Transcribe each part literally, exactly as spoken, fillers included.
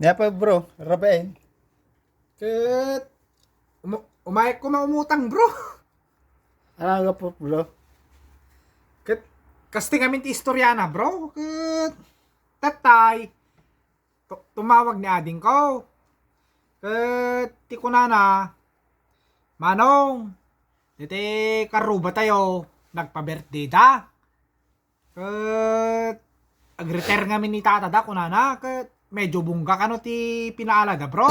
Napa, bro, rabain. Ket, umu-, umayek koma umutang, bro. Ano nga po, bro? Ket, kasting amin ti istorya na, bro. Ket, tatay, tu-, tumawag ni ading ko. Ket, ti kunana, Manong, diti karuba tayo, nagpa-birthday da. Ket agreter ngamin ni tata da, kunana, ket medyo bungga kano ti pinaalada, bro.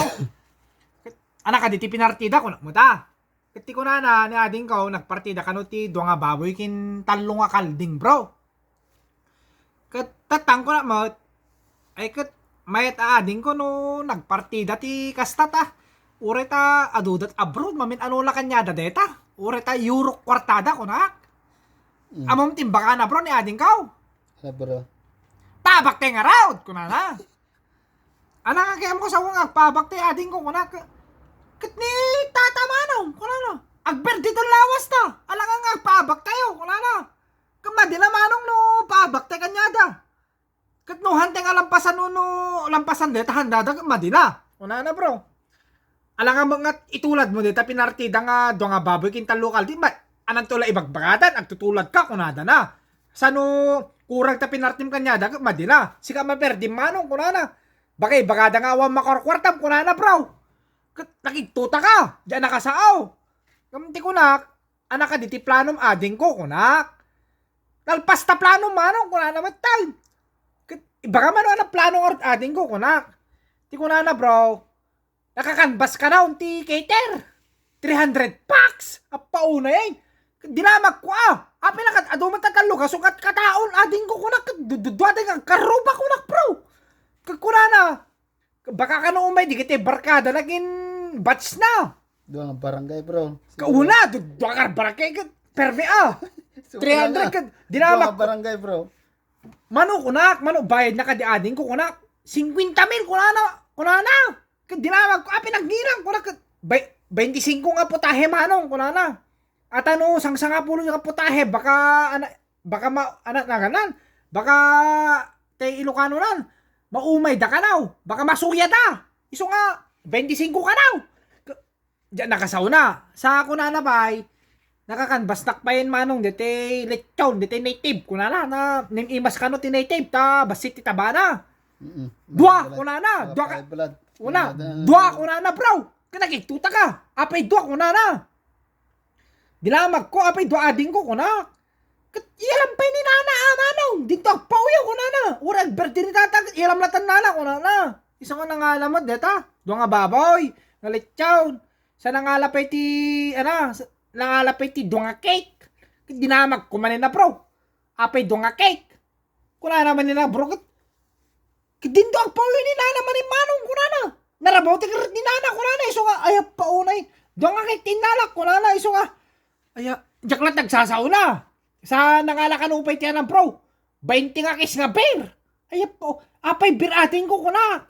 Ket, "Anak, adi ti pinartida," kunak mo ta. Ket ti kunana ni ading ko, "Nagpartida kano ti dua nga baboy ken tallo nga kalding, bro." Ket tatang kunak met, ay ket mayat a ading ko no nagpartida ti kasta ta. Uray ta adudat abroad, mamin ano la kaniada deta. Uray ta euro kuartada, kunak. Mm. Ammom ti imbagana, bro, ni ading ko? Ano, bro? "Paabak tayo ngarud," kunana. "Anak, kayatmo sa nga agpaabak tayo, ading ko," kunak. "Ket ni tata, manong," kunana. "Agberde ton lawas ta. Alangan nga agpaabak tayo," kunana. "Ket madi la, manong, no paabak tayo kaniada. Ket no hantay nga lampasan no, no lampasan deta handada, ket madi la," kunana, bro. Alangan met nga itulad mo deta pinartida nga dua nga baboy ken tallo kalding, ma-, ananto la ibagbagadan, agtutulad ka, kunada na. Sano kurang ta pinartim kaniada, ket madi la. "Sika maperdim, manong," kunana. "Baka ibagada nga awan makuarkuartam," kunana, bro. Ket nakigtuta ka, diak nakasao. Ngem ti kunak, "Anak, adi ti planom, ading ko," kunak. "Nalpas ta planom, manong," kunana met tay. Ket ibagam no ania plano ngarud, ading ko, kunak. Ti kunana, bro, "Nakakanbas kano ti cater. Three hundred packs. Appaunay." Dinamagko, ah. "Apay la ket adu met a tallo nga sukat kataon, ading ko," kunak. "Ket du-, du-, dua ti nga agkaruba," kunak, bro. Ket kunana, "Baka kano umay dagiti barkada na ken batch na." Dua nga barangay, bro. Kauna, du-, dua nga barangay ket permi, ah. Three hundred ket dinamagko. Dua nga barangay, bro. "Mano," kunak, "mano, bayad na kadi ading ko," kunak. "Singkwenta mil," kunana, kunana. Ket dinamagko, "Apay nagnirang," kunak, ket, "Bay-, baintisingko nga putahe, manong," kunana. "Ata no sangsangapulo nga putahe, baka, ana-, baka ma-, ana-, naganan, baka tay Ilocano nan, maumay da kanaw, baka masuya da. Isu nga, baintisingko kanaw." Diak nakasaona. Sa kunana pay, "Nakakanbasnak payen, manong, deti lechon, deti native," kunana, na, "Nim-imas kano ti native, ta bassit ti tabana." Mm-mm. "Dua," kunana, "Dua ka, five blood, una, kunana, dua," kunana, bro. Ket nakigtuta ka. "Apay dua," kunana. Dinamagko, "Apay dua, ading ko," kunak. Ket iyalam pay ni nana a manong, "Dinto agpauyo," kunana. "Uray agberde ni tata, ket iyalam latta ni nana," kunana. Isu nga nangala met deta, dua nga baboy, nga lechon. Sa nangala pay ti, ana, sa, nangala pay ti dua nga cake. Ket dinamagko manen a, bro. "Apay dua nga cake?" Kunana manen a, bro, ket, "Ket dinto agpauyo ni nana manen, manong," kunana. "Narabaw ti karit ni nana," kunana, isu nga, "Ay, appaunay. Dua nga cake ti innalak," kunana, isu nga, "Ay, a, diak latta agsasaona. Sa nangala kano pay ti anak, bro, bainti nga case nga beer. Ay, appa-, apay beer, ading ko," kunak.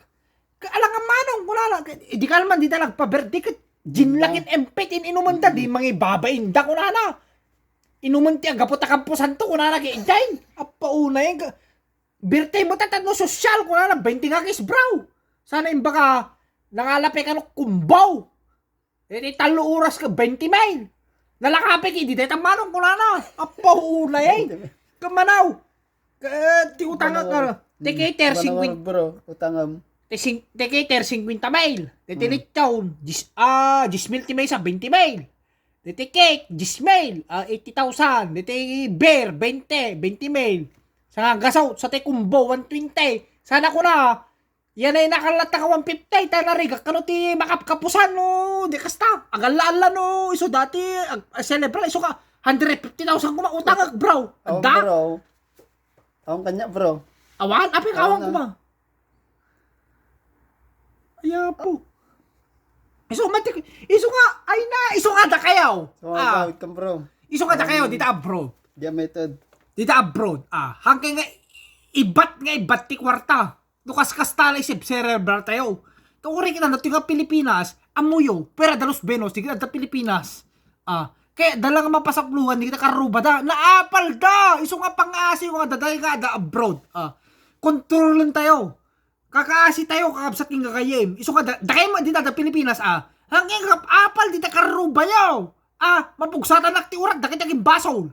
"Ka-, alangan, manong," kunana. "Idi kalman dita nagpa-birthday ket gin la ken M P ti in-inumen da, di mangibabain da," kunana. "Inumen ti agapu ta kamposanto," kunana, ket idiay. "Appaunay, ka-, birthday mo ta, tapno sosyal," kunana, "bainti nga case, bro. Sana imbaga, nangala pay kano combo. Iti tallo oras ket bainti mil. Nalaka pay ket idi deta, manong," kunana. "Appaunay, ay. Kamanaw. Ka-, ti utangak, banaw, ano, ti cater, banaw, singkwenta, bro, utangam. Ti sing-, ti cater, singkwenta mil. Ti, ti lechon, diyes, ah, diyes mil ti maysa, bainti mil. Deti cake, diyes mil, ah, eighty thousand. Deti beer, bainti, bainti mil. Sa nga gasot, sa ti combo, one twenty. Sana kuna, yan ay nakalata ka one fifty, ta narigak kano ti makapkapusan, no, di kasta. Agalla-alla, no, isu dati, ag-, ah, celebra, isu ka, hundred fifty thousand kuma utang, bro. Adda? Bro. Awan kanya, bro. Awan? Apay ka awan kuma? Ay, apo. Isu nga, mati-, isu nga, ay na, isu nga da kayo. So, ah, gawit ka, bro. Isu nga da kayo, dita abroad. Diya method. Dita abroad. Ah, hangke nga, ibat nga, ibat ti kwarta. Lukas kasta la isip cerebral tayo. Kauri kita na, tiga Pilipinas, amuyo, pera da Los Benos, di kita da Pilipinas. Ah, kaya dala nga mapasapluhan, di kita karubada. Naapal da! Isu nga pangasi, nga daday nga da abroad. Ah, kontrolen tayo. Kakaasi tayo, kakabsat, king gagayyem. Isu nga, da-, dakay mo, dita da Pilipinas, a. Hangin kap-, apal, dita karrubayo. A, mapugsatanak ti urak, dakay ti agimbasol.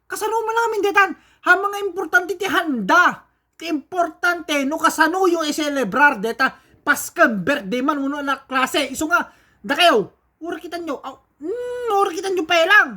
Kasano man amin detan, ha, mga importante ti handa. Ti importante, no kasano yung i-celebrar deta, Paskan, birthday man, uno anak klase. Isu nga, dakayo, ura kitan nyo, aw, mm, ura kitan nyo pa lang.